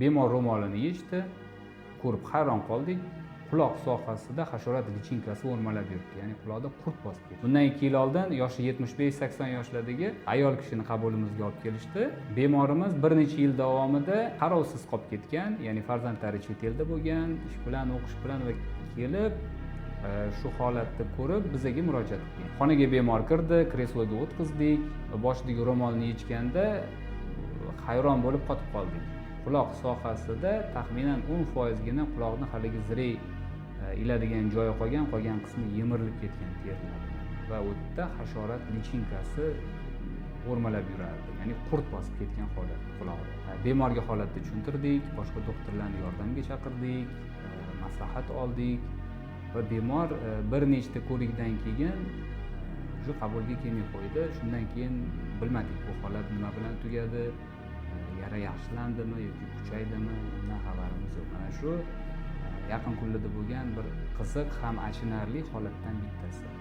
Bemor ro'molini yechdi, ko'rib hayron qoldik. Quloq sohasida hasharot lichinkasi o'rmalab yuribdi, ya'ni quloqda qurt bosib ketdi. Bundan 2 yil oldin yoshi 75-80 yoshlardagi ayol kishini qabulimizga olib kelishdi. Bemorimiz bir necha yil davomida qarovsiz qolib ketgan, ya'ni farzandlari chet elda bo'lgan, ish bilan, o'qish bilan, va kelib shu holatni ko'rib bizaga murojaat qilgan. Xonaga bemor kirdi, kresloga o'tqizdik va boshidagi ro'molni yechganda hayron bo'lib qotib qoldik. Quloq sohasida taxminan 10%gina quloqni haligi zirak iladigan joyi qolgan, qolgan qismi yemirilib ketgan terilar bilan va u yerda hasharot lichinkasi o'rmalab yurardi, ya'ni qurt bosib ketgan holat qulog'ida. Bemorga holatni tushuntirdik, boshqa doktorlarni yordamga chaqirdik, maslahat oldik va bemor bir nechta ko'rikdan keyin уже qabulga kelmay qo'ydi. Shundan keyin bilmadik, bu holat nima bilan tugadi, yara yaxshilandimi yoki kuchaydimi, undan xabarimiz yo'q. Mana shu yaqin kunlarda bo'lgan bir qiziq ham achinarli holatdan bittasi.